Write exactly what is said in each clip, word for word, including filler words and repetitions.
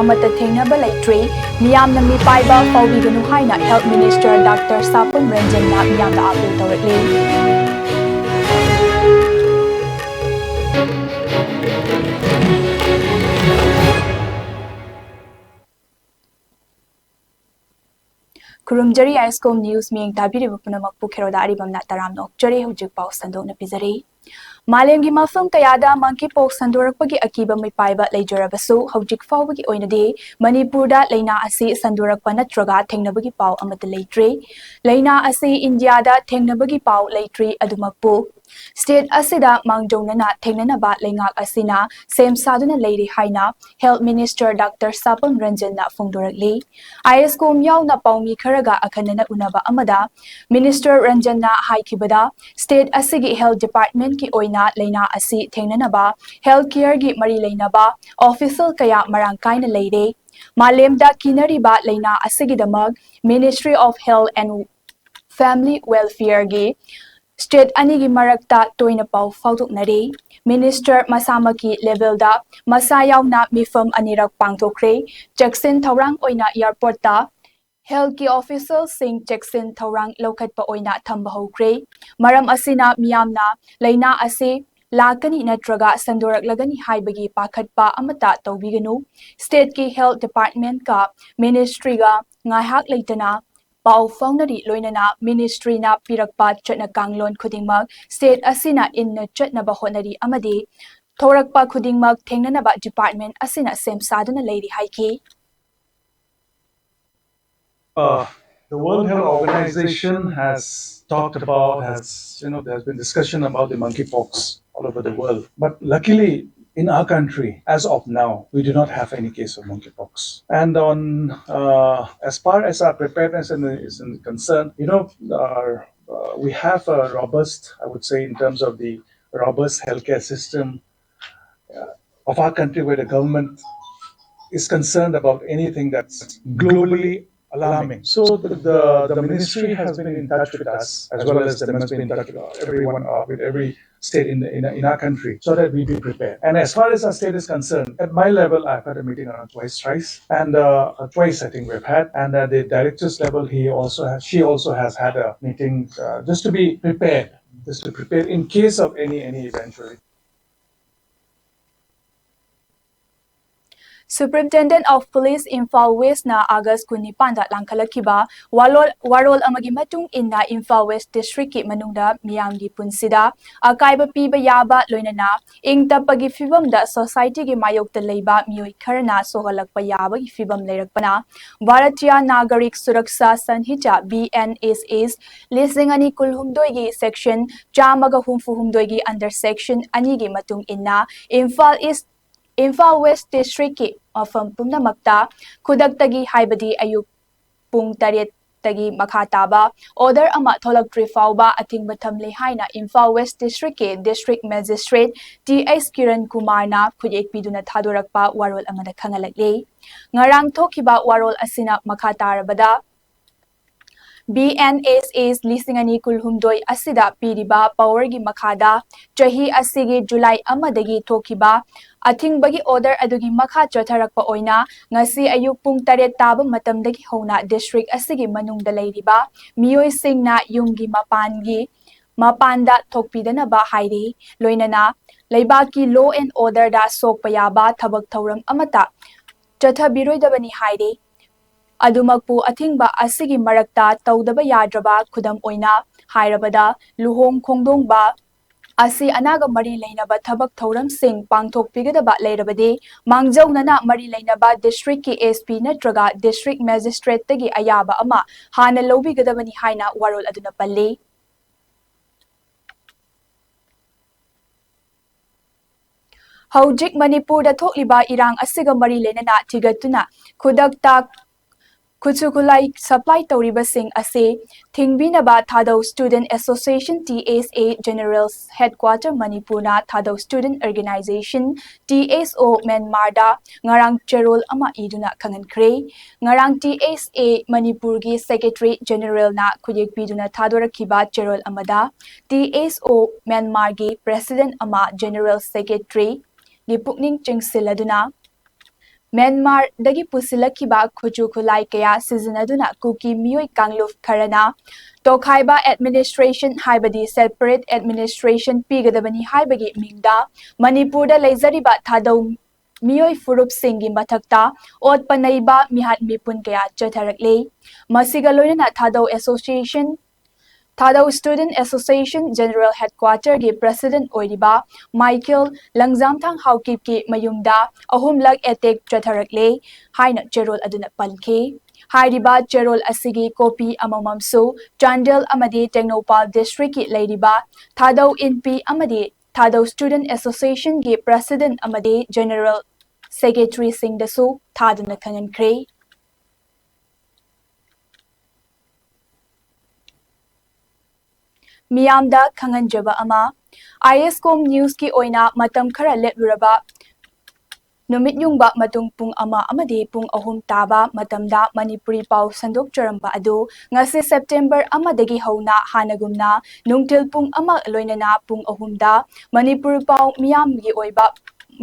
ꯑꯃꯠꯇ ꯊꯦꯡꯅꯕ ꯂꯩꯇ꯭ꯔꯤ꯫ ꯃꯤꯌꯥꯝꯅ ꯃꯤꯄꯥꯏꯕ ꯐꯥꯎꯕꯤꯒꯅꯨ ꯍꯥꯏꯅ Health Minister Doctor ꯁꯥꯄꯝ ꯔꯟꯖꯟꯅ ꯃꯤꯌꯥꯝꯗ ꯑꯥꯄꯤꯜ ꯇꯧꯔꯛꯂꯤ꯫ ꯈꯨꯔꯨꯝꯖꯔꯤ ꯑꯥꯏꯁꯀꯣꯝ ꯅ꯭ꯌꯨꯁ ꯃꯤꯌꯦꯡ ꯇꯥꯕꯤꯔꯤꯕ ꯄꯨꯝꯅꯃꯛꯄꯨ ꯈꯦꯔꯣꯗ ꯑꯔꯤꯕꯝꯅ ꯇꯔꯥꯝꯅ ꯑꯣꯛꯆꯔꯤ꯫ ꯍꯧꯖꯤꯛ ꯄꯥꯎ ꯁꯟꯗꯣꯛꯅ ꯄꯤꯖꯔꯤ꯫ ꯃꯥꯂꯦꯝꯒꯤ ꯃꯐꯝ ꯀꯌꯥꯗ ꯃꯪꯀꯤ ꯄꯣꯛꯁ ꯁꯟꯗꯣꯔꯛꯄꯒꯤ ꯑꯀꯤꯕ ꯃꯤꯄꯥꯏꯕ ꯂꯩꯖꯔꯕꯁꯨ, ꯍꯧꯖꯤꯛ ꯐꯥꯎꯕꯒꯤ ꯑꯣꯏꯅꯗꯤ ꯃꯅꯤꯄꯨꯔꯗ ꯂꯩꯅꯥ ꯑꯁꯤ ꯁꯟꯗꯣꯔꯛꯄ ꯅꯠꯇ꯭ꯔꯒ ꯊꯦꯡꯅꯕꯒꯤ ꯄꯥꯎ ꯑꯃꯠꯇ ꯂꯩꯇ꯭ꯔꯤ꯫ ꯂꯩꯅꯥ ꯑꯁꯤ ꯏꯟꯗꯤꯌꯥꯗ ꯊꯦꯡꯅꯕꯒꯤ ꯄꯥꯎ ꯂꯩꯇ꯭ꯔꯤ꯫ ꯑꯗꯨꯃꯛꯄꯨ state ꯑꯁꯤꯗ ꯃꯥꯡꯖꯧꯅꯅ ꯊꯦꯡꯅꯅꯕ ꯂꯩꯉꯥꯛ ꯑꯁꯤꯅ ꯁꯦꯝ ꯁꯥꯗꯨꯅ ꯂꯩꯔꯤ ꯍꯥꯏꯅ Health Minister Doctor ꯁꯥꯄꯝ ꯔꯟꯖꯟꯅ ꯐꯣꯡꯗꯣꯔꯛꯂꯤ꯫ ꯑꯥꯏ ꯑꯦꯁ ꯀꯣꯝ ꯌꯥꯎꯅ ꯄꯥꯎꯃꯤ ꯈꯔꯒ ꯑꯈꯟꯅꯅ ꯎꯅꯕ ꯑꯃꯗ Minister ꯔꯟꯖꯟꯅ ꯍꯥꯏꯈꯤꯕꯗ, state ꯑꯁꯤꯒꯤ health departmentꯀꯤ ꯑꯣꯏꯅ ꯂꯩꯅꯥ ꯑꯁꯤ ꯊꯦꯡꯅꯅꯕ health careꯒꯤ ꯃꯔꯤ ꯂꯩꯅꯕ official ꯀꯌꯥ ꯃꯔꯥꯡ ꯀꯥꯏꯅ ꯂꯩꯔꯦ꯫ ꯃꯥꯂꯦꯝꯗ ꯀꯤꯅꯔꯤꯕ ꯂꯩꯅꯥ ꯑꯁꯤꯒꯤꯗꯃꯛ Ministry of Health and Family Welfareꯒꯤ state ꯑꯅꯤꯒꯤ ꯃꯔꯛꯇ ꯇꯣꯏꯅ ꯄꯥꯎ ꯐꯥꯎꯗꯣꯛꯅꯔꯤ꯫ Minister ꯃꯁꯥꯃꯛꯀꯤ levelꯗ ꯃꯁꯥ ꯌꯥꯎꯅ ꯃꯤꯐꯝ ꯑꯅꯤꯔꯛ ꯄꯥꯡꯊꯣꯛꯈ꯭ꯔꯦ꯫ ꯆꯦꯛꯁꯤꯟ ꯊꯧꯔꯥꯡ ꯑꯣꯏꯅ airportꯇ healthꯀꯤ officialꯁꯤꯡ ꯆꯦꯛꯁꯤꯟ ꯊꯧꯔꯥꯡ ꯂꯧꯈꯠꯄ ꯑꯣꯏꯅ ꯊꯝꯕ ꯍꯧꯈ꯭ꯔꯦ꯫ ꯃꯔꯝ ꯑꯁꯤꯅ ꯃꯤꯌꯥꯝꯅ ꯂꯩꯅꯥ ꯑꯁꯤ ꯂꯥꯛꯀꯅꯤ ꯅꯠꯇ꯭ꯔꯒ ꯁꯟꯗꯣꯔꯛꯂꯒꯅꯤ ꯍꯥꯏꯕꯒꯤ ꯄꯥꯈꯠꯄ ꯑꯃꯠꯇ ꯇꯧꯕꯤꯒꯅꯨ꯫ Stateꯀꯤ health departmentꯀ ministryꯒ ꯉꯥꯏꯍꯥꯛ ꯂꯩꯇꯅ ꯄꯥꯎ ꯐꯥꯎꯅꯔꯤ, ꯂꯣꯏꯅꯅ ministryꯅ ꯄꯤꯔꯛꯄ ꯆꯠꯅ ꯀꯥꯡꯂꯣꯟ ꯈꯨꯗꯤꯡꯃꯛ state ꯑꯁꯤꯅ ꯏꯟꯅ ꯆꯠꯅꯕ ꯍꯣꯠꯅꯔꯤ ꯑꯃꯗꯤ ꯊꯣꯔꯛꯄ ꯈꯨꯗꯤꯡꯃꯛ ꯊꯦꯡꯅꯅꯕ department ꯑꯁꯤꯅ ꯁꯦꯝ ꯁꯥꯗꯨꯅ ꯂꯩꯔꯤ ꯍꯥꯏꯈꯤ꯫ Uh, the World Health Organization has talked about, has, you know, there's been discussion about the monkeypox all over the world. But luckily, in our country, as of now, we do not have any case of monkeypox. And on, uh, as far as our preparedness and is concerned, you know, our, uh, we have a robust, I would say, in terms of the robust healthcare system uh, of our country, where the government is concerned about anything that's globally alarming. So the, the, the ministry has been in touch with us, as well as they must be in touch with everyone, uh, with every state in, the, in, in our country, so that we be prepared. And as far as our state is concerned, at my level, I've had a meeting around twice, thrice, and uh, uh, twice I think we've had. And at the director's level, he also has, she also has had a meeting uh, just to be prepared, just to prepare in case of any any eventuality. Superintendent of Police Imphal West ꯅ August ꯀꯨꯟꯅꯤꯄꯥꯟꯗ ꯂꯥꯡꯈꯠꯂꯛꯈꯤꯕ ꯋꯥꯔꯣꯜ ꯋꯥꯔꯣꯜ ꯑꯃꯒꯤ ꯃꯇꯨꯡ ꯏꯟꯅ Imphal west ꯗꯤꯁꯇ꯭ꯔꯤꯛꯀꯤ ꯃꯅꯨꯡꯗ ꯃꯤꯌꯥꯝꯒꯤ ꯄꯨꯟꯁꯤꯗ ꯑꯀꯥꯏꯕ ꯄꯤꯕ ꯌꯥꯕ, ꯂꯣꯏꯅꯅ ꯏꯪ ꯇꯞꯄꯒꯤ ꯐꯤꯕꯝꯗ ꯁꯣꯁꯥꯏꯇꯤꯒꯤ ꯃꯥꯌꯣꯛꯇ ꯂꯩꯕ ꯃꯤꯑꯣꯏ ꯈꯔꯅ ꯁꯣꯛꯍꯜꯂꯛꯄ ꯌꯥꯕꯒꯤ ꯐꯤꯕꯝ ꯂꯩꯔꯛꯄꯅ Bharatiya ꯅꯥꯒꯔꯤꯛ Suraksha ꯁꯟꯍꯤꯇꯥ, B N S S, ꯂꯤꯁꯤꯡ ꯑꯅꯤ ꯀꯨꯟꯍꯨꯝꯗꯣꯏꯒꯤ section ꯆꯥꯝꯃꯒ ꯍꯨꯝꯐꯨ ꯍꯨꯝꯗꯣꯏꯒꯤ under section ꯑꯅꯤꯒꯤ ꯃꯇꯨꯡ ꯏꯟꯅ ꯏꯝꯐꯥꯜ ꯏꯁ ꯏꯝꯐꯥꯜ ꯋꯦꯁ ꯗꯤꯁꯇ꯭ꯔꯤꯛꯀꯤ ꯃꯐꯝ ꯄꯨꯝꯅꯃꯛꯇ ꯈꯨꯗꯛꯇꯒꯤ, ꯍꯥꯏꯕꯗꯤ ꯑꯌꯨꯛ ꯄꯨꯡ ꯇꯔꯦꯠꯇꯒꯤ ꯃꯈꯥ ꯇꯥꯕ order ꯑꯃ ꯊꯣꯛꯂꯛꯇ꯭ꯔꯤ ꯐꯥꯎꯕ ꯑꯊꯤꯡꯕ ꯊꯝꯂꯦ ꯍꯥꯏꯅ ꯏꯝꯐꯥꯜ ꯋꯦꯁ ꯗꯤꯁꯇ꯭ꯔꯤꯛꯀꯤ district magistrate T H Kiran ꯀꯨꯃꯥꯔꯅ ꯈꯨꯠꯌꯦꯛ ꯄꯤꯗꯨꯅ ꯊꯥꯗꯣꯔꯛꯄ ꯋꯥꯔꯣꯜ ꯑꯃꯗ ꯈꯪꯍꯜꯂꯛꯂꯤ꯫ ꯉꯔꯥꯡ ꯊꯣꯛꯈꯤꯕ ꯋꯥꯔꯣꯜ ꯑꯁꯤꯅ ꯃꯈꯥ ꯇꯥꯔꯕꯗ, B N S S ꯂꯤꯁꯤꯡ ꯑꯅꯤ ꯀꯨꯟꯍꯨꯝꯗꯣꯏ ꯑꯁꯤꯗ ꯄꯤꯔꯤꯕ powerꯒꯤ ꯃꯈꯥꯗ ꯆꯍꯤ ꯑꯁꯤꯒꯤ ꯖꯨꯂꯥꯏ ꯑꯃꯗꯒꯤ ꯊꯣꯛꯈꯤꯕ ꯑꯊꯤꯡꯕꯒꯤ order ꯑꯗꯨꯒꯤ ꯃꯈꯥ ꯆꯠꯊꯔꯛꯄ ꯑꯣꯏꯅ ꯉꯁꯤ ꯑꯌꯨꯛ ꯄꯨꯡ ꯇꯔꯦꯠ ꯇꯥꯕ ꯃꯇꯝꯗꯒꯤ ꯍꯧꯅ ꯗꯤꯁꯇ꯭ꯔꯤꯛ ꯑꯁꯤꯒꯤ ꯃꯅꯨꯡꯗ ꯂꯩꯔꯤꯕ ꯃꯤꯑꯣꯏꯁꯤꯡꯅ ꯌꯨꯝꯒꯤ ꯃꯄꯥꯟꯒꯤ ꯃꯄꯥꯟꯗ ꯊꯣꯛꯄꯤꯗꯅꯕ ꯍꯥꯏꯔꯤ꯫ ꯂꯣꯏꯅꯅ ꯂꯩꯕꯥꯛꯀꯤ law and orderꯗ ꯁꯣꯛꯄ ꯌꯥꯕ ꯊꯕꯛ ꯊꯧꯔꯝ ꯑꯃꯠꯇ ꯆꯠꯊꯕꯤꯔꯣꯏꯗꯕꯅꯤ ꯍꯥꯏꯔꯤ꯫ ꯑꯗꯨꯃꯛꯄꯨ ꯑꯊꯤꯡꯕ ꯑꯁꯤꯒꯤ ꯃꯔꯛꯇ ꯇꯧꯗꯕ ꯌꯥꯗ꯭ꯔꯕ ꯈꯨꯗꯝ ꯑꯣꯏꯅ ꯍꯥꯏꯔꯕꯗ ꯂꯨꯍꯣꯡ ꯈꯣꯡꯗꯣꯡꯕ, ꯑꯁꯤ ꯑꯅꯥꯒ ꯃꯔꯤ ꯂꯩꯅꯕ ꯊꯕꯛ ꯊꯧꯔꯝꯁꯤꯡ ꯄꯥꯡꯊꯣꯛꯄꯤꯒꯗꯕ ꯂꯩꯔꯕꯗꯤ ꯃꯥꯡꯖꯧꯅꯅ ꯃꯔꯤ ꯂꯩꯅꯕ ꯗꯤꯁꯇ꯭ꯔꯤꯛꯀꯤ S P ꯅꯠꯇ꯭ꯔꯒ ꯗꯤꯁꯇ꯭ꯔꯤꯛ ꯃꯦꯖꯤꯁꯇ꯭ꯔꯦꯠꯇꯒꯤ ꯑꯌꯥꯕ ꯑꯃ ꯍꯥꯟꯅ ꯂꯧꯕꯤꯒꯗꯕꯅꯤ ꯍꯥꯏꯅ ꯋꯥꯔꯣꯜ ꯑꯗꯨꯅ ꯄꯜꯂꯤ꯫ ꯍꯧꯖꯤꯛ ꯃꯅꯤꯄꯨꯔꯗ ꯊꯣꯛꯂꯤꯕ ꯏꯔꯥꯡ ꯑꯁꯤꯒ ꯃꯔꯤ ꯂꯩꯅꯅ ꯊꯤꯒꯠꯇꯨꯅ ꯈꯨꯗꯛꯇ ꯈꯨꯠꯁꯨ ꯈꯨꯠꯂꯥꯏ supply ꯇꯧꯔꯤꯕꯁꯤꯡ ꯑꯁꯤ ꯊꯤꯡꯕꯤꯅꯕ ꯊꯥꯗꯧ Student Association, T S A, General Headquarter ꯃꯅꯤꯄꯨꯔꯅ ꯊꯥꯗꯧ Student Organization, T S O, ꯃ꯭ꯌꯥꯟꯃꯥꯔꯗ ꯉꯔꯥꯡ ꯆꯦꯔꯣꯜ ꯑꯃ ꯏꯗꯨꯅ ꯈꯪꯍꯟꯈ꯭ꯔꯦ꯫ ꯉꯔꯥꯡ T S A ꯃꯅꯤꯄꯨꯔꯒꯤ Secretary Generalꯅ ꯈꯨꯠꯌꯦꯛ ꯄꯤꯗꯨꯅ ꯊꯥꯗꯣꯔꯛꯈꯤꯕ ꯆꯦꯔꯣꯜ ꯑꯃꯗ, T S O ꯃ꯭ꯌꯥꯟꯃꯥꯔꯒꯤ President ꯑꯃ General Secretaryꯒꯤ ꯄꯨꯛꯅꯤꯡ ꯆꯤꯡꯁꯤꯜꯂꯗꯨꯅ, ꯃ꯭ꯌꯥꯟꯃꯥꯔꯗꯒꯤ ꯄꯨꯁꯤꯜꯂꯛꯈꯤꯕ ꯈꯨꯠꯁꯨ ꯈꯨꯠꯂꯥꯏ ꯀꯌꯥ ꯁꯤꯖꯤꯟꯅꯗꯨꯅ ꯀꯨꯀꯤ ꯃꯤꯑꯣꯏ ꯀꯥꯡꯂꯨꯞ ꯈꯔꯅ ꯇꯣꯈꯥꯏꯕ administration, ꯍꯥꯏꯕꯗꯤ separate administration ꯄꯤꯒꯗꯕꯅꯤ ꯍꯥꯏꯕꯒꯤ ꯃꯤꯡꯗ ꯃꯅꯤꯄꯨꯔꯗ ꯂꯩꯖꯔꯤꯕ ꯊꯥꯗꯧ ꯃꯤꯑꯣꯏ ꯐꯨꯔꯨꯞꯁꯤꯡꯒꯤ ꯃꯊꯛꯇ ꯑꯣꯠꯄ ꯅꯩꯕ ꯃꯤꯍꯥꯠ ꯃꯤꯄꯨꯟ ꯀꯌꯥ ꯆꯠꯊꯔꯛꯂꯤ꯫ ꯃꯁꯤꯒ ꯂꯣꯏꯅꯅ ꯊꯥꯗꯧ Association, ꯊꯥꯗꯧ Student Association General Headquarterꯒꯤ President ꯑꯣꯏꯔꯤꯕ ꯃꯥꯏꯀꯦꯜ ꯂꯪꯖꯥꯝꯊꯥꯡ ꯍꯥꯎꯀꯤꯞꯀꯤ ꯃꯌꯨꯝꯗ ꯑꯍꯨꯝꯂꯛ attack ꯆꯠꯊꯔꯛꯂꯦ ꯍꯥꯏꯅ ꯆꯦꯔꯣꯜ ꯑꯗꯨꯅ ꯄꯟꯈꯤ꯫ ꯍꯥꯏꯔꯤꯕ ꯆꯦꯔꯣꯜ ꯑꯁꯤꯒꯤ copy ꯑꯃꯃꯝꯁꯨ ꯆꯥꯟꯗꯦꯜ ꯑꯃꯗꯤ ꯇꯦꯡꯅꯧꯄꯥꯜ districtꯀꯤ ꯂꯩꯔꯤꯕ ꯊꯥꯗꯧ ꯏꯟꯄꯤ ꯑꯃꯗꯤ ꯊꯥꯗꯧ Student Associationꯒꯤ President ꯑꯃꯗꯤ General Secretaryꯁꯤꯡꯗꯁꯨ ꯊꯥꯗꯨꯅ ꯈꯪꯍꯟꯈ꯭ꯔꯦ꯫ ꯃꯤꯌꯥꯝꯗ ꯈꯪꯍꯟꯖꯕ ꯑꯃ, ISCOM Newsꯀꯤ ꯑꯣꯏꯅ ꯃꯇꯝ ꯈꯔ ꯂꯦꯞꯂꯨꯔꯕ ꯅꯨꯃꯤꯠ ꯌꯨꯡꯕ ꯃꯇꯨꯡ ꯄꯨꯡ ꯑꯃ ꯑꯃꯗꯤ ꯄꯨꯡ ꯑꯍꯨꯝ ꯇꯥꯕ ꯃꯇꯝꯗ ꯃꯅꯤꯄꯨꯔꯤ ꯄꯥꯎ ꯁꯟꯗꯣꯛꯆꯔꯝꯕ ꯑꯗꯨ ꯉꯁꯤ September ꯑꯃꯗꯒꯤ ꯍꯧꯅ ꯍꯥꯟꯅꯒꯨꯝꯅ ꯅꯨꯡꯊꯤꯜ ꯄꯨꯡ ꯑꯃ ꯂꯣꯏꯅꯅ ꯄꯨꯡ ꯑꯍꯨꯝꯗ ꯃꯅꯤꯄꯨꯔꯤ ꯄꯥꯎ ꯃꯤꯌꯥꯝꯒꯤ ꯑꯣꯏꯕ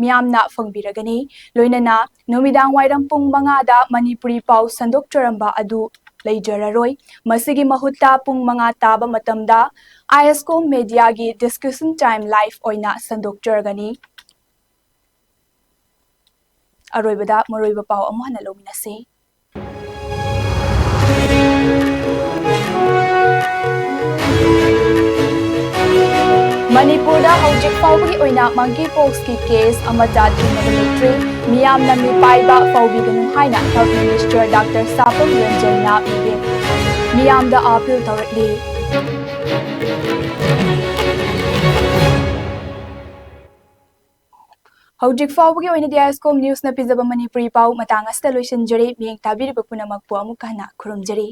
ꯃꯤꯌꯥꯝꯅ ꯐꯪꯕꯤꯔꯒꯅꯤ꯫ ꯂꯣꯏꯅꯅ ꯅꯨꯃꯤꯗꯥꯡ ꯋꯥꯏꯔꯝ ꯄꯨꯡ ꯃꯉꯥꯗ ꯃꯅꯤꯄꯨꯔꯤ ꯄꯥꯎ ꯁꯟꯗꯣꯛꯆꯔꯝꯕ ꯑꯗꯨ ꯂꯩꯖꯔꯔꯣꯏ꯫ ꯃꯁꯤꯒꯤ ꯃꯍꯨꯠꯇ ꯄꯨꯡ ꯃꯉꯥ ꯇꯥꯕ ꯃꯇꯝꯗ ISCOM Mediaꯒꯤ Discussion Time live ꯑꯣꯏꯅ ꯁꯟꯗꯣꯛꯆꯔꯒꯅꯤ꯫ ꯑꯔꯣꯏꯕꯗ ꯃꯔꯨꯑꯣꯏꯕ ꯄꯥꯎ ꯑꯃꯨꯛ ꯍꯟꯅ ꯂꯧꯃꯤꯟꯅꯁꯤ꯫ ꯃꯅꯤꯄꯨꯔꯗ ꯍꯧꯖꯤꯛ ꯐꯥꯎꯕꯒꯤ ꯑꯣꯏꯅ monkey poxꯀꯤ case ꯑꯃꯠꯇ ꯊꯦꯡꯅꯕ ꯂꯩꯇ꯭ꯔꯤ꯫ ꯃꯤꯌꯥꯝꯅ ꯃꯤꯄꯥꯏꯕ ꯐꯥꯎꯕꯤꯒꯅꯨ ꯍꯥꯏꯅ Health Minister Doctor ꯁꯥꯄꯝ ꯔꯟꯖꯟꯅ ꯃꯤꯔꯦꯞ ꯃꯤꯌꯥꯝꯗ appeal ꯇꯧꯔꯛꯂꯤ꯫ ꯍꯧꯖꯤꯛ ꯐꯥꯎꯕꯒꯤ ꯑꯣꯏꯅꯗꯤ ꯑꯥꯏ ꯑꯦꯁ ꯀꯣꯝ ꯅ꯭ꯌꯨꯁꯅ ꯄꯤꯖꯕ ꯃꯅꯤꯄꯨꯔꯤ ꯄꯥꯎ ꯃꯇꯥꯡ ꯑꯁꯤꯗ ꯂꯣꯏꯁꯤꯟꯖꯔꯦ꯫ ꯃꯤꯠꯌꯦꯡ ꯇꯥꯕꯤꯔꯤꯕ ꯄꯨꯝꯅꯃꯛꯄꯨ ꯑꯃꯨꯛꯀ ꯍꯟꯅ ꯈꯨꯔꯨꯝꯖꯔꯤ꯫